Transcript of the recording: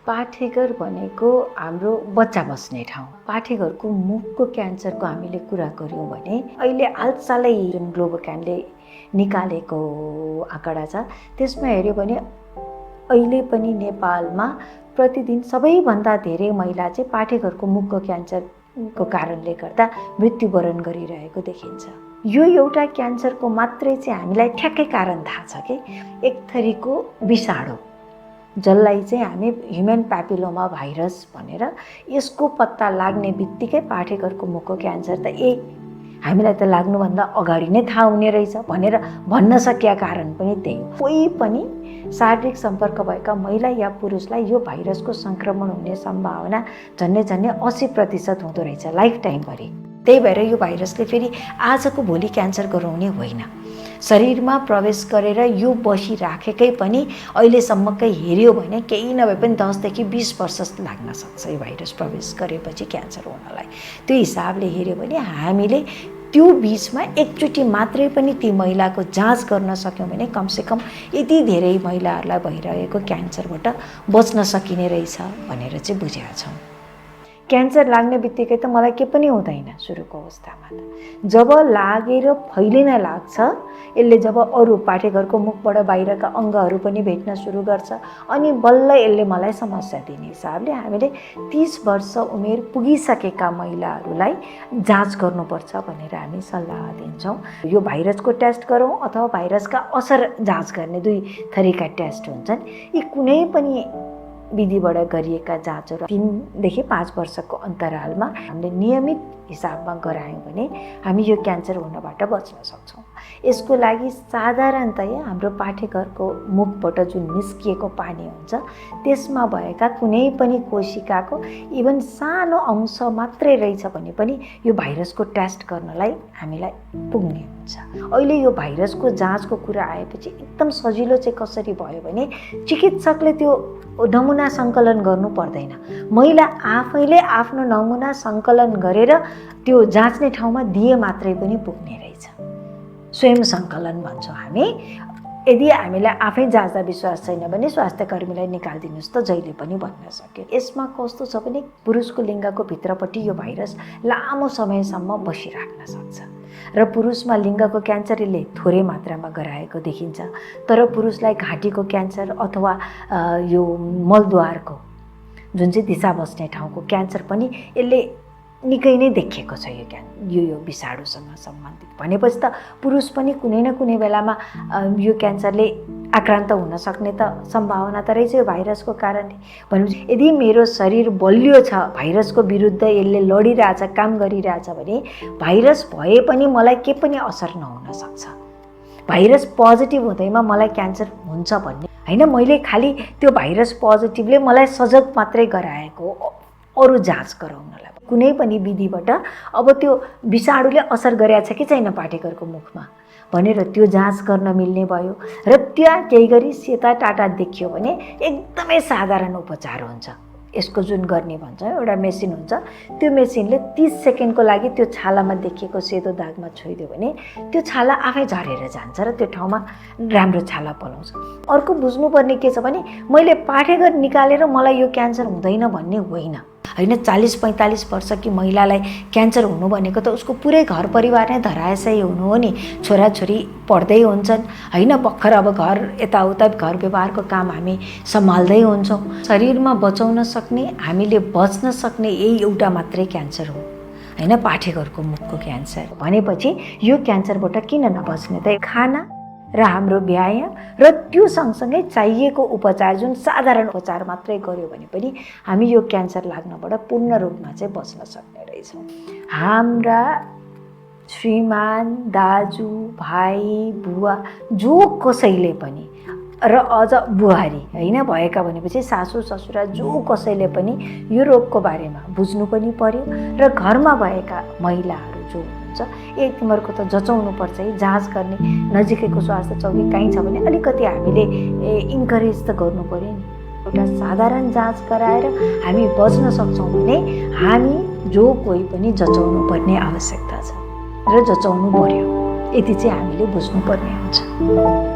पाठेघर भनेको हाम्रो बच्चा बस्ने ठाउँ। पाठेघरको मुखको क्यान्सरको हामीले कुरा गऱ्यौँ भने अहिले हालसालै जुन ग्लोबोक्यानले निकालेको आँकडा छ त्यसमा हेऱ्यो भने अहिले पनि नेपालमा प्रतिदिन सबैभन्दा धेरै महिला चाहिँ पाठेघरको मुखको क्यान्सरको कारणले गर्दा मृत्युवरण गरिरहेको देखिन्छ। यो एउटा क्यान्सरको मात्रै चाहिँ हामीलाई ठ्याक्कै कारण थाहा छ कि एक थरीको विषाणु जसलाई चाहिँ हामी ह्युमन प्यापिलोमा भाइरस भनेर यसको पत्ता लाग्ने बित्तिकै पाठेघरको मुखको क्यान्सर त हामीलाई त लाग्नुभन्दा अगाडि नै थाहा हुने रहेछ भनेर भन्न सकिया कारण पनि त्यही हो। कोही पनि शारीरिक सम्पर्क भएका महिला या पुरुषलाई यो भाइरसको सङ्क्रमण हुने सम्भावना झन्डै 80% हुँदो रहेछ लाइफ टाइमभरि। त्यही भएर यो भाइरसले फेरि आजको भोलि क्यान्सर गराउने होइन, शरीरमा प्रवेश गरेर यो बसिराखेकै पनि अहिलेसम्मकै हेऱ्यो भने केही नभए पनि 10 देखि 20 वर्ष लाग्न सक्छ यो भाइरस प्रवेश गरेपछि क्यान्सर हुनलाई। त्यो हिसाबले हेऱ्यो भने हामीले त्यो बिचमा एकचोटि मात्रै पनि ती महिलाको जाँच गर्न सक्यौँ भने कमसेकम यति धेरै महिलाहरूलाई भइरहेको क्यान्सरबाट बच्न सकिने रहेछ भनेर चाहिँ बुझेका छौँ। क्यान्सर लाग्ने बित्तिकै त मलाई के पनि हुँदैन सुरुको अवस्थामा त। जब लागेर फैलिन लाग्छ, यसले जब अरू पाठेघरको मुखबाट बाहिरका अङ्गहरू पनि भेट्न सुरु गर्छ अनि बल्ल यसले मलाई समस्या दिने हिसाबले हामीले 30 वर्ष उमेर पुगिसकेका महिलाहरूलाई जाँच गर्नुपर्छ भनेर हामी सल्लाह दिन्छौँ। यो भाइरसको टेस्ट गरौँ अथवा भाइरसका असर जाँच गर्ने 2 थरीका टेस्ट हुन्छन्। यी कुनै पनि विधिबाट गरिएका जाँचहरू 3 देखि 5 वर्षको अन्तरालमा हामीले नियमित हिसाबमा गरायौँ भने हामी यो क्यान्सर हुनबाट बच्न सक्छौँ। यसको लागि साधारणतया हाम्रो पाठेघरको मुखबाट जुन निस्किएको पानी हुन्छ त्यसमा भएका कुनै पनि कोशिकाको इभन सानो अंश मात्रै रहेछ भने पनि यो भाइरसको टेस्ट गर्नलाई हामीलाई पुग्ने हुन्छ। अहिले यो भाइरसको जाँचको कुरा आएपछि एकदम सजिलो चाहिँ कसरी भयो भने चिकित्सकले त्यो नमुना सङ्कलन गर्नु पर्दैन, महिला आफैले आफ्नो नमुना सङ्कलन गरेर त्यो जाँच्ने ठाउँमा दिए मात्रै पनि पुग्ने रहेछ। स्वयं सङ्कलन भन्छौँ हामी। यदि हामीलाई आफै जाँच्दा विश्वास छैन भने स्वास्थ्य कर्मीलाई निकालिदिनुहोस् त जहिले पनि भन्न सक्यो। यसमा कस्तो छ भने पुरुषको लिङ्गको भित्रपट्टि यो भाइरस लामो समयसम्म बसिराख्न सक्छ र पुरुषमा लिङ्गको क्यान्सरले थोरै मात्रामा गराएको देखिन्छ, तर पुरुषलाई घाँटीको क्यान्सर अथवा यो मलद्वारको जुन चाहिँ दिशा बस्ने ठाउँको क्यान्सर पनि यसले निकै नै देखिएको छ। यो विषाणुसँग सम्बन्धित भनेपछि त पुरुष पनि कुनै न कुनै बेलामा यो क्यान्सरले आक्रान्त हुन सक्ने त सम्भावना त रहेछ यो भाइरसको कारणले। भनेपछि यदि मेरो शरीर बलियो छ, भाइरसको विरुद्ध यसले लडिरहेछ, काम गरिरहेछ भने भाइरस भए पनि मलाई के पनि असर नहुन सक्छ। भाइरस पोजिटिभ हुँदैमा मलाई क्यान्सर हुन्छ भन्ने होइन, मैले खालि त्यो भाइरस पोजिटिभले मलाई सजग मात्रै गराएको अरू जाँच गराउनलाई कुनै पनि विधिबाट अब त्यो विषाणुले असर गरेछ कि छैन पाठेघरको मुखमा भनेर त्यो जाँच गर्न मिल्ने भयो र त्यहाँ केही गरी सेता टाटा देखियो भने एकदमै साधारण उपचार हुन्छ। यसको जुन गर्ने भन्छ एउटा मेसिन हुन्छ, त्यो मेसिनले 30 सेकेन्डको लागि त्यो छालामा देखिएको सेतो दागमा छोइदियो भने त्यो छाला आफै झरेर जान्छ र त्यो ठाउँमा राम्रो छाला पलाउँछ। अर्को बुझ्नुपर्ने के छ भने मैले पाठेघर निकालेर मलाई यो क्यान्सर हुँदैन भन्ने होइन। 40-45 वर्षकी महिलालाई क्यान्सर हुनु भनेको त उसको पुरै घर परिवार नै धराशयी हुनु हो नि। छोराछोरी पढ्दै हुन्छन् होइन, भर्खर अब घर यताउता घर व्यवहारको काम हामी सम्हाल्दै हुन्छौँ। शरीरमा बचाउन सक्ने, हामीले बच्न सक्ने यही एउटा मात्रै क्यान्सर हो होइन, पाठेघरको मुखको क्यान्सर। भनेपछि यो क्यान्सरबाट किन नबच्ने त? खाना र हाम्रो व्यायाम र त्यो सँगसँगै चाहिएको उपचार जुन साधारण उपचार मात्रै गर्यो भने पनि हामी यो क्यान्सर लाग्नबाट पूर्ण रूपमा चाहिँ बच्न सक्ने रहेछौँ। हाम्रा श्रीमान, दाजु, भाइ, बुवा जो कसैले पनि र अझ बुहारी होइन भएका भनेपछि सासू ससुरा जो कसैले पनि यो रोगको बारेमा बुझ्नु पनि पर्यो र घरमा भएका महिलाहरू जो हुन्छ एक नम्बरको त जचाउनु पर्छ है, जाँच गर्ने। नजिकैको स्वास्थ्य चौकी कहीँ छ भने अलिकति हामीले इन्करेज त गर्नु पर्यो नि। एउटा साधारण जाँच गराएर हामी बच्न सक्छौँ भने हामी जो कोही पनि जचाउनु पर्ने आवश्यकता छ र जचाउनु पर्यो, यति चाहिँ हामीले बुझ्नुपर्ने हुन्छ।